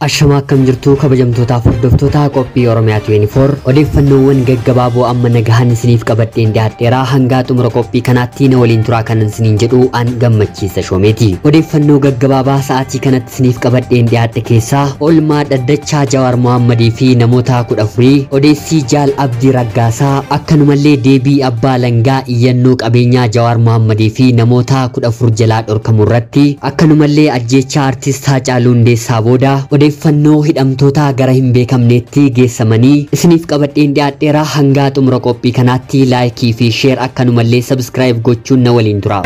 Ashamaa akkam jirtu kabajamtootaaf hordoftoota qophii Oromiyaa 24 odeeffannoowwan gaggabaaboo amma nagahan isiniif qabadheen dhiyaadheera. Hangaa xumura qophii kanaatti na waliin turaa kanan isiniin jedhu an Gammachiisa Shoomeeti. Odeeffannoo gaggabaabaa sa'aatii kanatti isiniif qabadheen dhiyaadhe keessaa oolmaa dhaddachaa Jawaar Mohammadii fi namoota 14, odeessii Jaal Abdii Raggaasaa, akkanumallee deebii Abbaa Langaa iyyannoo qabeenyaa Jawaar Mohammadii fi namoota 14 jalaa dhorkamu irratti, akkanumallee ajjeechaa artist Haacaaluu Hundeessaa booda odeeffannoo hidhamtoota gara hin beekamneetti geessamanii isiniif qabadheen dhiyaadheera. Hangaa xumura qophii kanaatti laayikii fi sheer akkanumallee sabskiraayib gochuun na waliin tura.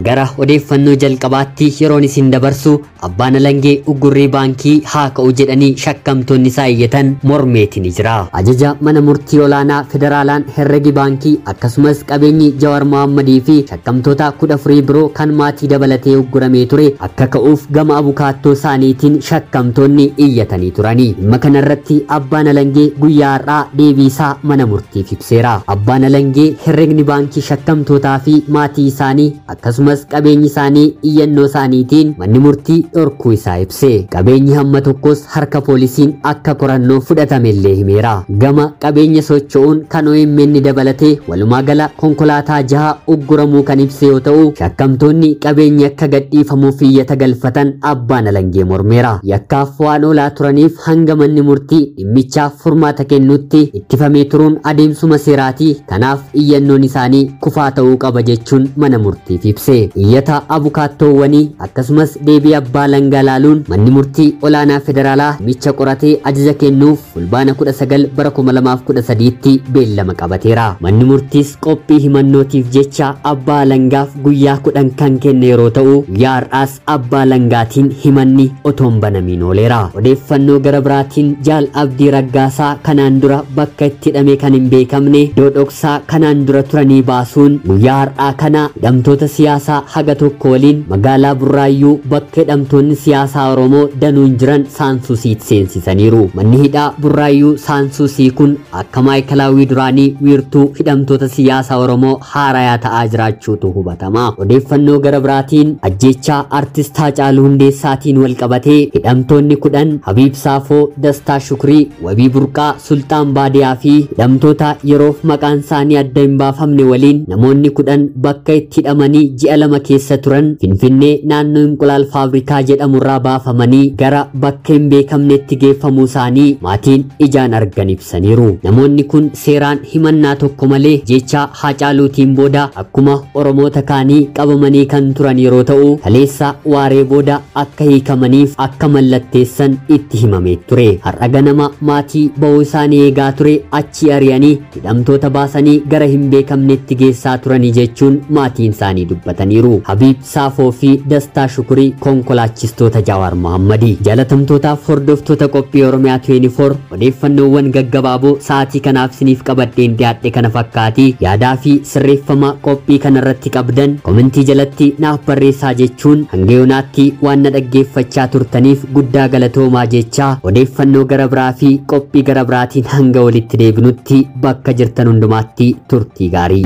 Gara odeeffannoo jalqabaatti yeroon isin dabarsu, abbaan alangee uggurrii baankii haa ka'u jedhanii shakkamtoonni isaa iyyatan mormeeti ni jira. Ajaja mana murtii olaanaa federaalaan herregi baankii akkasumas qabeenyi Jawar Mohammadii fi shakkamtoota 14 biroo kan maatii dabalatee ugguramee ture akka ka'uuf gama abukaattoo isaaniitiin shakkamtoonni iyyatanii turani. Dhimma kanarratti abbaan alangee guyyaa har'aa deebii isaa mana murtiif ibseera. Abbaan alangee herregni baankii shakkamtootaa fi maatii isaanii akkasumas qabeenyi isaanii iyyannoo isaaniitiin manni murtii dhorkuu isaa ibse. Qabeenyi hamma tokkos harka poolisiin akka qorannoo fudhatamellee himeera. Gama qabeenya socho'uun kan OMN dabalatee walumaa gala konkolaataa 6 ugguramuu kan ibse yoo ta'u, shakkamtoonni qabeenyi akka gadhiifamuuf iyyata galfatan abbaan alangee mormeera. Yakkaaf waan oolaa turaniif hanga manni murtii dhimmichaaf furmaata kennutti ittifamee turuun adeemsuma seeraatii, kanaaf iyyannoon isaanii kufaa ta'uu qaba jechuun mana murtiif ibse. Iyyata abukaattoowwanii akkasumas deebii abbaa alangaa laaluun manni murtii olaanaa federaalaa dhimmicha qoratee ajaja kennuuf Fulbaana 19 bara 2013tti beellama qabateera. Manni murtiis qophii himannootiif jecha abbaa alangaaf guyyaa 10 kan kenne yeroo ta'u, guyyaa har'aas abbaa alangaatiin himanni otoo hin banamiin ooleera. Odeeffannoo gara biraatiin Jaal Abdii Raggaasaa kanaan dura bakka itti hidhame kan hin beekamne iddoo dhoksaa kanaan dura turanii baasuun guyyaa har'aa kana hidhamtoota siyaasaa haga tokko waliin magaalaa Burraayyuu bakka hidhamtoonni siyaasaa Oromoo danuun jiran Saansuusiitti seensisaniiru. Manni hidhaa Burraayyuu Saansuusii kun akka maayikalaawwii duraanii wiirtuu hidhamtoota siyaasaa Oromoo haarayaa ta'aa jiraachuutu hubatama. Odeeffannoo gara biraatiin ajjeechaa artist Haacaaluu Hundeessaatiin wal qabatee hidhamtoonni 10 Habiib Saafoo, Dastaa Shukrii, Wabii Burqaa, Sultaan Baadiyaa fi hidhamtoota yeroof maqaan isaanii adda hin baafamne waliin namoonni 10 bakka itti hidhamanii ji'a 2 keessa turan Finfinnee naannoo Inqulaal Faabrikaa jedhamurraa baafamanii gara bakka hin beekamnetti geeffamuu isaanii maatiin ijaan argan ibsaniiru. Namoonni kun seeraan himannaa tokko malee jecha Haacaaluutiin booda akkuma Oromoota kaanii qabamanii kan turan yeroo ta'u, kaleessa waaree booda akka hiikamaniif akka mallatteessan itti himamee ture. Har'a ganama maatii ba'uu isaanii eegaa ture achi ari'anii hidhamtoota baasanii gara hin beekamnetti geessaa turanii jechuun maatiin isaanii dubbataniiru. Habiib Saafoo fi Dastaa Shukurii konkolaachistoota Jawaar Mohammadii. Jaalatamtootaaf hordoftoota qophii Oromiyaa 24, odeeffannoowwan gaggabaaboo sa'aatii kanaaf isiniif qabadheen dhiyaadhe kana fakkaati. Yaadaa fi sirreeffama qophii kanarratti qabdan komentii jalatti naaf barreessaa jechuun hanga yoonaatti waan na dhaggeeffachaa turtaniif guddaa galatoomaa jechaa, odeeffannoo gara biraa fi qophii gara biraatiin hanga walitti deebinutti bakka jirtan hundumaatti turtii gaarii.